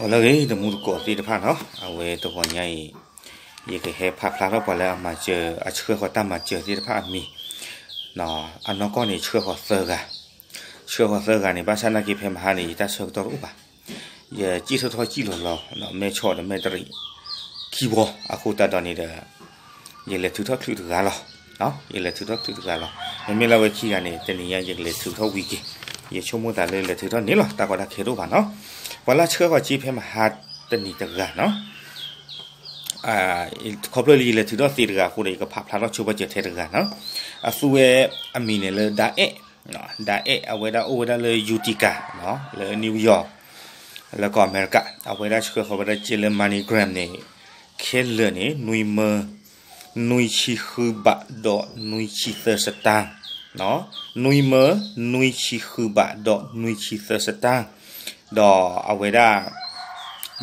အိၣ်လၢအဂ့ၤ တမူတကိးသ့ၣ်တဖၣ်နီၤ, အဝဲတဂီၤညါအံၤ ယကဟဲဖးဖျါထီၣ်ပှၤလၢအမၤစၢၤ အဆှၢဃီၤတၢ်မၤစၢၤသ့ၣ်တဖၣ်အမံၤ, အနီၢ်ကီၢ်န့ၣ် ဆှၢဃီၤသၢဂၤ, ဆှၢဃီၤသၢဂၤန့ၣ် ဘၣ်ဆၣ်နာ်က့ဖဲမဟါန့ၣ် ယတၢ်ဆၢကတီၢ်တအိၣ်ဘၣ်, ယစံၣ်ထီၣ်ထီၣ်စံၣ်လီၤလီၤ မဲၢ်ဆီၣ်ဒီးမဲၢ်တရံး ခံဘီ အဃိသတးဒီးန့ၣ်ဒီး ယလဲၤထုးထီၣ်ချုးတဂၤလီၤ, ယလဲၤထုးထီၣ်ချုးတဂၤလီၤ, မ့မ့ၢ်လၢအဝဲခံဂၤန့ၣ် တနံၤညါယကလဲၤထုးထီၣ်ဝံၤက့ၤ, ယဆိကမိၣ်သးလၢလဲၤထုးထီၣ်န့ၣ်လီၤ တၢ်ကီတၢ်ခဲတအိၣ်ဘၣ်နီၤ, ပှၤလၢဆှၢဃီၤစ့ဖဲမဟါတနံၤတဂၤနီၤ ခီဖျိလၢယလဲၤထုးထီၣ်သ့တဂၤအဃိဒီး ယကဖးဖျါထီၣ်ဆိပာ်စၢၤထဲတဂၤနီၤ, အသူဝဲအမံၤန့ၣ်လၢဒၣ်အဲၣ်, ဒၣ်အဲၣ် အဝဲဒၣ်အိၣ်ဝဲဒၣ်လၢ Utica လၢ New York လၢကီၢ်အမဲရကၤ, အဝဲဒၣ်ဆှၢဃီၤဝဲဒၣ်စ့လၢ MoneyGram န့ၣ် ခဲလၢာ်န့ၣ် နွံမၢ နွံဆံဃုဘးဒီးနွံဆံသၢစတၢ်, နွံမၢ နွံဆံဃုဘးဒီးနွံဆံသၢစတၢ်, ဒီးအဝဲဒၣ်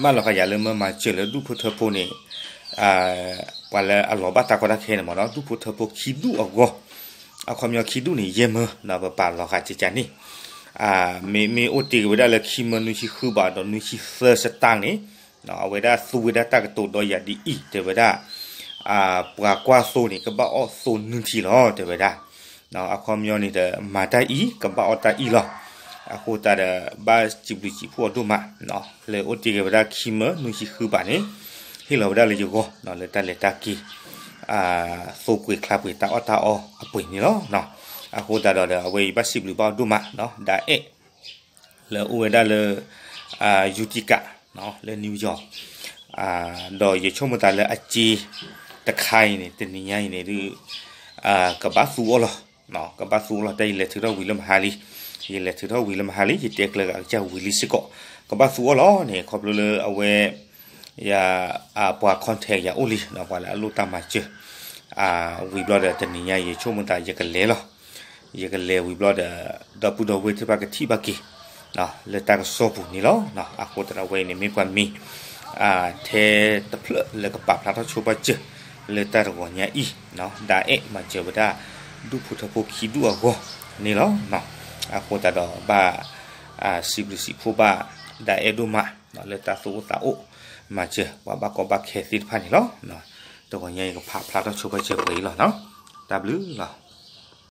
မၢလီၤဃာ်ယၤလၢမၢမၤစၢၤလၢဒူၣ်ဖိထၢဖိန့ၣ် ပှၤလၢအလီၤဘၣ်တၢ်ကီတၢ်ခဲန့ၣ်မ့ၢ်နီၤ ဒူၣ်ဖိထၢဖိခံဒူၣ်အဂီၢ်, အခီပညီခံဒူၣ်န့ၣ် ယဲၢ်မၢ ပပာ်လီၤဃာ်ကကန့ၣ်, မ့မ့ၢ်အိၣ်တ့ၢ်က့ၤဝဲဒၣ်လၢခံမၢနွံဆံဃုဘးဒီးနွံဆံသၢစတၢ်န့ၣ်, အဝဲဒၣ်သူဝဲဒၣ်တၢ်ကတိၤဒီးယၤဒ်အံၤ တဲဝဲဒၣ် ပှၤကွၢ်သိန့ၣ် ကဘၣ်အီၣ်သိနွံထံလီၤ တဲဝဲဒၣ်, အခီပညီန့ၣ်ဒီး မၤတၢ်အံၤ ကဘၣ်အီၣ်တၢ်အံၤလီၤ, အဃိသတးဒီး ဘၣ်စံးဘျုးစံးဖှိၣ်အီၤဒိၣ်မး, လၢအိၣ်တ့ၢ်က့ၤဝဲဒၣ်ခံမၢနွံဆံဃုဘးန့ၣ် ဟ့ၣ်လီၤဝဲဒၣ်လၢယဂီၢ် လၢတၢ်လဲၤတၢ်က့ၤ သိပှ့ၤချါပှ့ၤတၢ်အီၣ်တၢ်အီအပှ့ၤန့ၣ်လီၤ. အဃိသတးဒီး အဝဲအံၤဘၣ်စံးဘျုးဘၣ်အီၤဒိၣ်မး ဒၣ်အဲၣ် လၢအိၣ်ဝဲဒၣ်လၢ Utica လၢ New York, ဒီးယဆိကမိၣ်သးလၢအစ့တခါအံၤန့ၣ် တနံၤညါအံၤန့ၣ်ဒုး ကဘၣ်သူအီၤလီၤ, ကဘၣ်သူအီၤလီၤ တၢ်ယလဲၤထုးထီၣ်ဝံၤလၢမဟါလံ, ယလဲၤထုးထီၣ်ဝံၤလၢမဟါလံ ယတဲကျၢၤဂၤကစၢ်ဝံၤလံစ့ၢ်ကီး, ကဘၣ်သူအီၤလီၤန့ၣ် ခီဖျိလၢအဝဲ ယ ပှၤ contact ယၤအိၣ်လံ ပှၤလၢအလိၣ်တၢ်မၤစၢၤ ဝံၤဘျီဒီးတနံၤညါယဆိကမိၣ်သးယကလဲၤလီၤ, ယကလဲၤဝံၤဘျီဒီး ဒီပုၢ်ဒီဝဲၢ်သ့ၣ်တဖၣ်ကထံၣ်ဘၣ်က့ၤ လၢတၢ်ကစီၣ်ပူၤန့ၣ်လီၤ. အဃိသတးဒီးအဝဲအံၤန့ၣ်မ့ၢ်ပှၤမံၤ ထဲတဖျၢၣ်လၢကပာ်ဖျါထီၣ်ဆိပာ်စၢၤ လၢတၢ်တဂီၤညါအံၤ ဒၣ်အဲၣ်မၤစၢၤဝဲဒၣ် ဒူၣ်ဖိထၢဖိခံဒူၣ်အဂီၢ်န့ၣ်လီၤ. အဃိသတးဒီးဘၣ် စံးဘျုးစံးဖှိၣ်ဘၣ် ဒၣ်အဲၣ်ဒိၣ်မး လၢတၢ်သူၣ်အိၣ်သးအိၣ် မၤစၢၤပှၤဘၣ်ကီဘၣ်ခဲသ့ၣ်တဖၣ်န့ၣ်လီၤ. တဂီၤညါအံၤကဖးဖျါထီၣ်ဆိပာ်စၢၤပှဲၤအံၤလီၤ. တၢ်ဘျုးလီၤ.